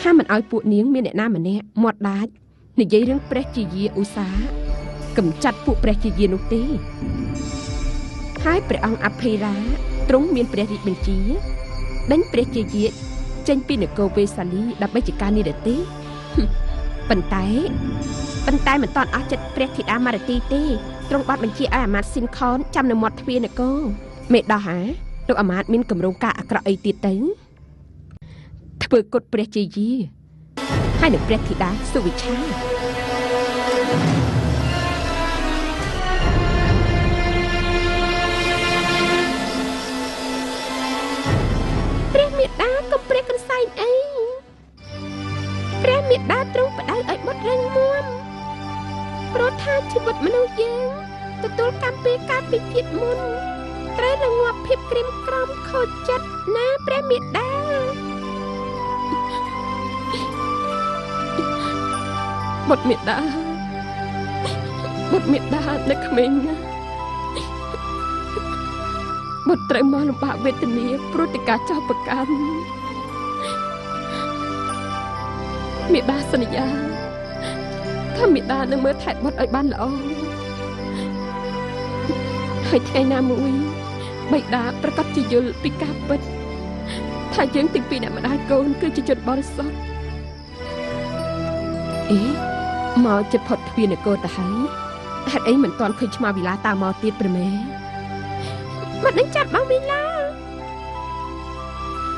ហាមមិនឲ្យពួកនាងមានអ្នកណាម្នាក់មាត់ដាច់និយាយរឿងព្រះជាយាឧស្សាហ៍កំចាត់ពួកព្រះជាយានោះទេហើយព្រះអង្គអភ័យរាទ្រង់មានព្រះរាជបញ្ជាដេញព្រះជាយាចេញពីនគរវេសាលីដើម្បីជាការនិរទេសប៉ុន្តែមិនតាន់អស់ចិត្តព្រះធីតាមារទីទេទ្រង់បានបញ្ជាឲ្យអាមាត្យស៊ីនខនចាំនៅមាត់ទ្វារនគរមេដោះហាលោកអាមាត្យមានគម្រោងការអាក្រក់អីទៀតទៅធ្វើគុតព្រះជាយាហើយនឹងព្រះធីតាសុវិឆាព្រះមេដាកុំព្រះកន្សែងអីព្រះមេដាទ្រង់ផ្ដៅឲ្យបុត្ររឹងមាំព្រោះថាជីវិតមនុស្សយើងទទួលកម្មពីកាលពីជាតិមុនត្រូវរងាប់ភាពក្រៀមក្រំខូចចិត្តណាព្រះមេដាបុត្រមេដាបុត្រមេដានៅក្មេងណាស់បុត្រត្រូវមកលំបាកវេទនាព្រោះតែការចោទប្រកាន់មេដាសន្យាថាមេដានឹងមើលថែបុត្រឲ្យបានល្អហើយថ្ងៃណាមួយបិតាប្រកាសជាយល់ពីការពិតថាយើងទាំងពីរអ្នកម្ដាយកូនគឺជាជនបរិសុទ្ធអេមកចិត្តផុតទ្វារនគរទៅហើយហេតុអីមិនទាន់ឃើញឆ្មាវិឡាតាមមកទៀតប្រមែមិនដឹងចាប់បងវិឡា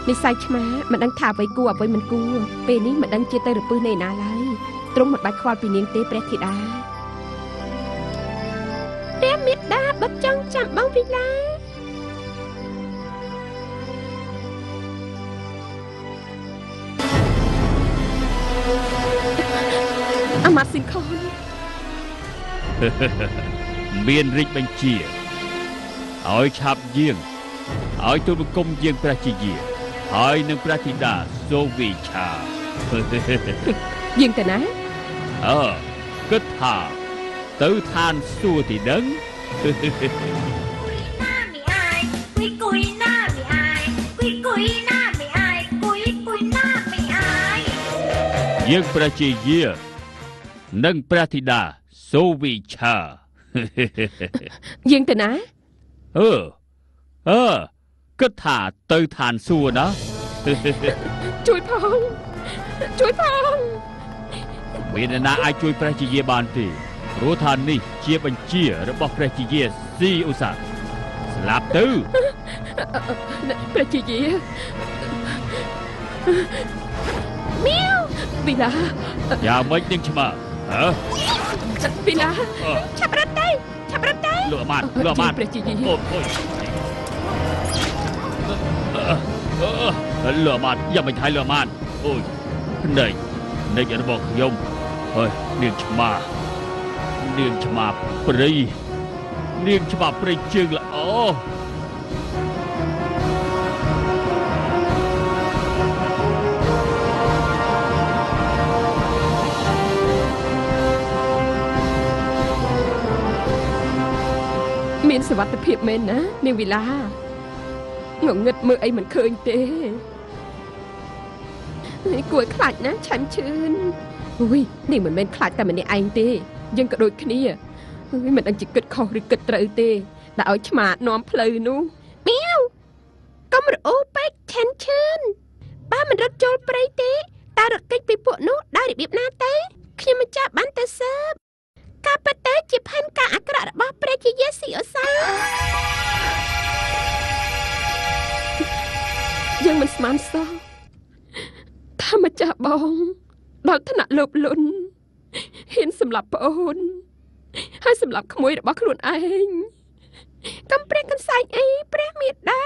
និស័យឆ្មាមិនដឹងថាអ្វីគួរអ្វីមិនគួរពេលនេះមិនដឹងជាទៅរពឹសនៃណាឡើយទ្រង់មិនបាច់ខ្វល់ពីនាងទេព្រះធីតាព្រះមេដាបិទចង់ចាំបងវិឡាអាមាត្យស៊ីនខនមានរាជបញ្ជាឲ្យឆាប់យាងឲ្យទូលបង្គំយាងព្រះជាយាហើយនឹងព្រះធីតាសូវីឆាយាងទៅណាអើគិតថាទៅឋានសួគ៌ទីដឹងយាងព្រះជាយានិងព្រះធីតាសូវីឆាយាងទៅណាអឺអឺគិតថាទៅឋានសួគ៌ណាជួយផងជួយផងមានអ្នកណាអាចជួយព្រះជាយាបានទេព្រោះថានេះជាបញ្ជារបស់ព្រះជាយាស៊ីឧស្សាហ៍ស្លាប់ទៅព្រះជាយាមៀវវិឡាយ៉ាងម៉េចនឹងឆ្មាហ៎វិឡាឆាប់រត់ទៅឆាប់រត់ទៅលោកអាមាត្យលោកអាមាត្យព្រះជាយាអូយលោកអាមាត្យយ៉ាងមិនថៃលោកអាមាត្យអូយភ្នែករបស់ខ្ញុំហើយនាងឆ្មានាងឆ្មាព្រៃនាងឆ្មាព្រៃជើងល្អមានសុវត្ថិភាពមែនណានាងវិឡាងងឹតមើលអីមិនឃើញទេគួរខ្លាចណាឆាំឈឿនអូយនេះមិនមែនខ្លាចតែម្នាក់ឯងទេយើងក៏ដូចគ្នាមិនដឹងជាគិតខុសឬគិតត្រូវទេដែលឲ្យឆ្មានាំផ្លូវនោះមៀវកុំរអ៊ូពេកឆាន់ឈឿនបើមិនរត់ចូលព្រៃទេតើរត់គេចពីពួកនោះដោយរបៀបណាទេខ្ញុំមិនចាប់បានទៅស៊ើបការពិតទៅជាផែនការអាក្រក់របស់ព្រះជាយាស៊ីអូសាយើងមិនស្មានសោះថាម្ចាស់បងដល់ថ្នាក់លោភលន់ហ៊ានសម្លាប់ប្អូនហើយសម្លាប់ក្មួយរបស់ខ្លួនឯងកំព្រះកន្សែងអីព្រះមេដា